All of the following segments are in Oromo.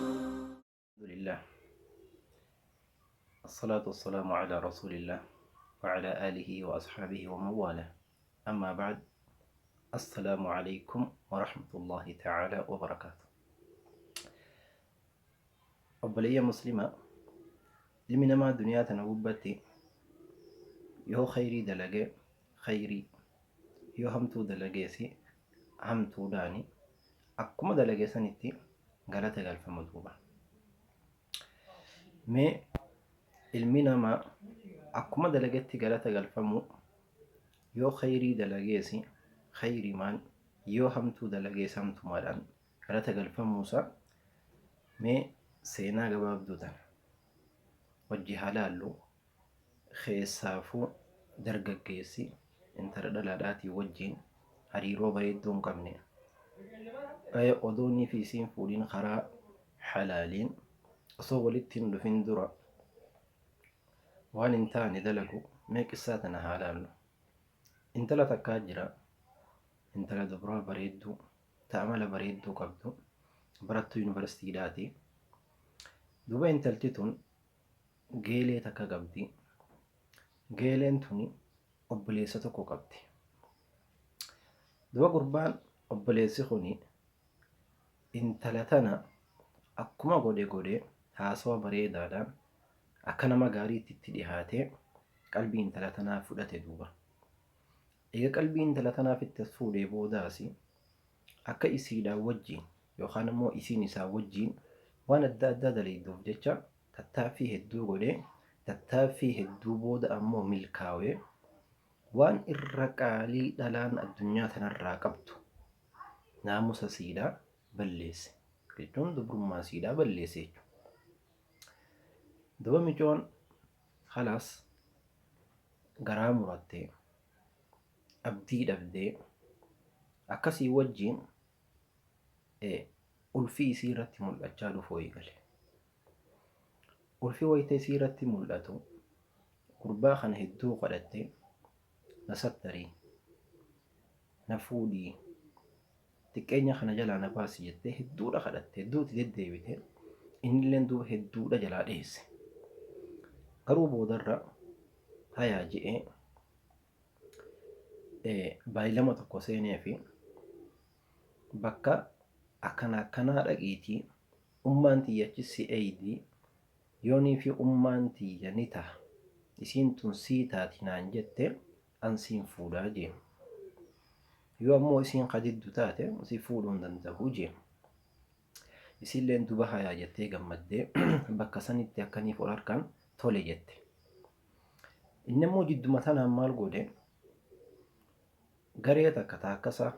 Alhamdulillah. Assalatu wassalamu ala rasulillah wa ala alihi wa ashabihi wa mawala. Amma ba'd. Assalamu alaikum wa rahmatullahi ta'ala wa barakatuh. Obboleeyyan muslimaa, ilmi namaa duniyaa tana gubbatti yoo khayrii dalage khayrii, yoo hamtuu dalageesi hamtuudhaani akkuma dalage sanitti galata galfama duuba. Mee ilmi namaa akkuma dalagetti galata galfamuu yoo khayrii dalageesi khayrimaan yoo hamtuu dalagees hamtumaadhaan galata galfamuusaa mee seenaa gabaabduu tana wajji haa laallu. Keessaafuu dargaggeessi intala dhalaadhaatii wajjiin hariiroo bareedduu hin qabne odoo inni fi isiin fuudhiin karaa halaaliin osoo walitti hin dhufin dura waan hin taane dalagu mee qissaa tana haa laallu. Intala takkaa jira, intala dubraa bareedduu ta amala bareedduu qabdu, barattuu yuunivarsiitiidhaati. Duuba intalti tun geelee takka qabdi. Geeleen tuni obboleessa tokko qabdi. Duuba gurbaan obboleessi kuni intala tana akkuma godhe godhe haasawa bareedaadhaan akka nama gaariitti itti dhihaatee qalbii intala tanaa fudhate duuba. Eega qalbii intala tanaa fitti as fuudhee boodaasi akka isiidhaan wajjiin yookaan ammoo isiin isaa wajjiin waan adda addaa dalayduuf jecha tattaaffii hedduu godhee tattaaffii hedduu booda ammoo milkaawee waan irra qaalii dhalaan addunyaa tanarraa qabdu naamusa siidhaa balleesse jechuun dubrummaa siidhaa balleesse jechuudha. Duba micoon khalaas garaa murattee abdii dhabdee akkasii wajjiin ulfi isii irratti mul'achaa dhufuu eegale. Ulfi wayita isii irratti mul'atu gurbaa kana hedduu kadhatte, na sattarii, na fuudhii, xiqqeenya kana jalaa na baasi jettee hedduudha kadhatte, hedduu itti deddeebite, innilleen duuba hedduudha jalaa dheesse. Garuu boodarra hayaa je'ee baay'ilama tokko seenee fi bakka akkana akkanaa dhaqiitii ummaan tiyya achi si eeydi, yoonii fi ummaan tiyya ni taha isiin tun sii taati naan jette an siin fuudhaa jeen. Yoo ammoo isiin ka diddu taate si fuudhuu hin dandahu jeen. Isiilleen duba hayaa jettee gammaddee bakka sanitti akkaniif ol harkaan tole jette. Inni ammoo jidduma tanaan maal godhe, garee takka ta akkasaa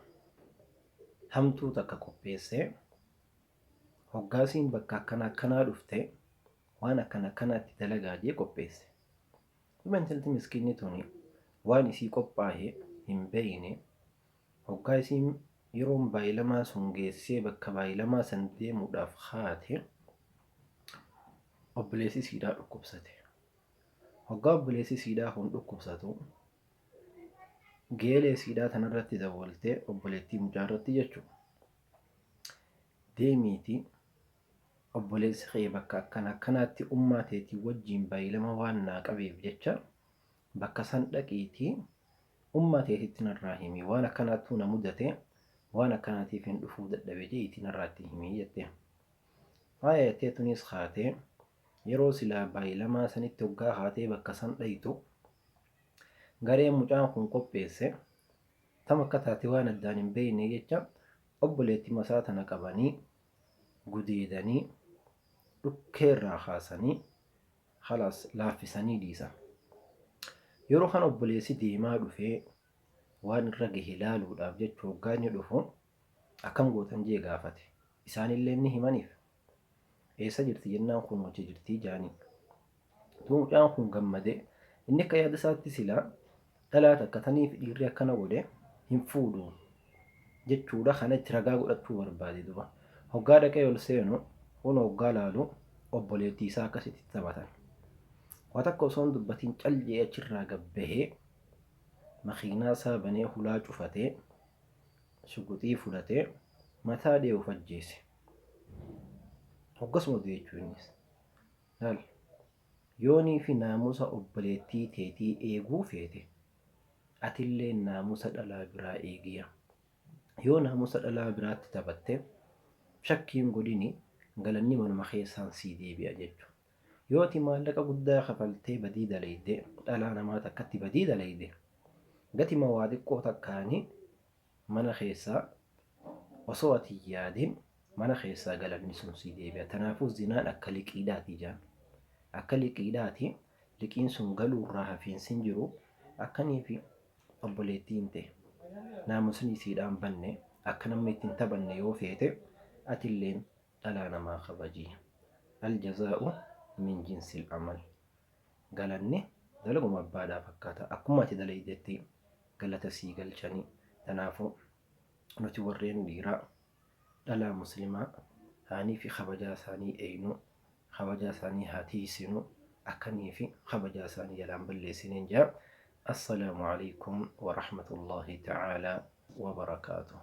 hamtuu takka qopheessee hoggaasiin bakka akkana akkanaa dhufte waan akkana akkanaatti dalagaa jee qopheesse. Duuba intalti miskiinni tuni waan isii qophaahe hin beeyne, hoggaa isiin yeroon baaylamaa sun geessee bakka baaylamaa san deemuudhaaf kaate obboleessi isiidhaa dhukkubsate. Hoggaa obboleessi isiidhaa kun dhukkubsatu geelee isiidhaa tanarratti dawwaltee, obboleettii mucaa irratti jechuudha. Deemiitii obboleessi kee bakka akkana akkanaatti ummaa teetii wajjiin baylama waan naa qabeef jecha bakka san dhaqiitii ummaa teetitti narraa himi, waan akkanaattuu na mudate, waan akkanaatiifin dhufuu dadhabe je'iitii narraa itti himi jette. Haaya jettee tunis kaatee yeroo silaa baylamaa sanitti hoggaa kaatee bakka san dhayxu gareen mucaan kun qopheesse tam akka taate waan addaan hin beeyne jecha obboleettima isaa tana qabanii gudeedanii dhukkee irraa kaasanii khalaas laaffisanii dhiisan. Yeroo kana obboleessi deemaa dhufee waan irra gahe laaluudhaaf jecha hoggaa inni dhufu akkam gootan jee gaafate. Isaanillee ni himaniif. Eessa jirti jennaan kunoo achi jirtii jaaniin. Duuba mucaan kun gammadee inni akka yaada isaatti silaa dhalaa takka taniif dhiirri akkana godhe hin fuudhu jechuudha, kana itti ragaa godhachuu barbaade. Duba hoggaa dhaqee ol seenu kun hoggaa laalu obboleettii isaa akkasitti taphatan. Waa takka osoo hin dubbatin cal je'ee achirraa gad bahee makiinaa isaa banee hulaa cufatee shuguxii fudhatee mataa dhee of ajjeese. Hoggasuma du'e jechuu innis. Laal yoonii fi naamusa obboleettii teetii eeguu feete atilleen naamusa dhalaa biraa eegiya. Yoo naamusa dhalaa biraatti taphatte shakkii hin godhini galanni manuma keessaan sii deebi'a jechu. Yoo ati maallaqa guddaa kafaltee badii dalayde dhalaa namaa takkatti badii dalayde gatima waa xiqqoo takkaani mana keessaa osoo ati hin yaadin mana keessaa galanni sun sii deebi'a. Tanaafuu zinaan akka liqiidhaati jaan. Akka liqiidhaati liqiin sun galuurraa hafiinsi hin jiru akkaniifi obboleettiin tee naamusni isiidhaa hin banne akka namni itti hin taphanne yoo feete atilleen dhalaa namaa kabaji. Aljazaa'u min jinsil amal. Galanni dalaguma abbaadhaa fakkaata. Akkuma ati dalaydetti galata sii galchani. Tanaafuu nuti warreen dhiiraa dhalaa muslimaa haanii fi kabajaa isaanii eeynu, kabajaa isaanii haa tiiysinu, akkanii fi kabajaa isaanii jalaa hin balleessineen je'a. Assalaamu Aleykum Warahmatullaahi Ta'aalaa Wabarakaatuh.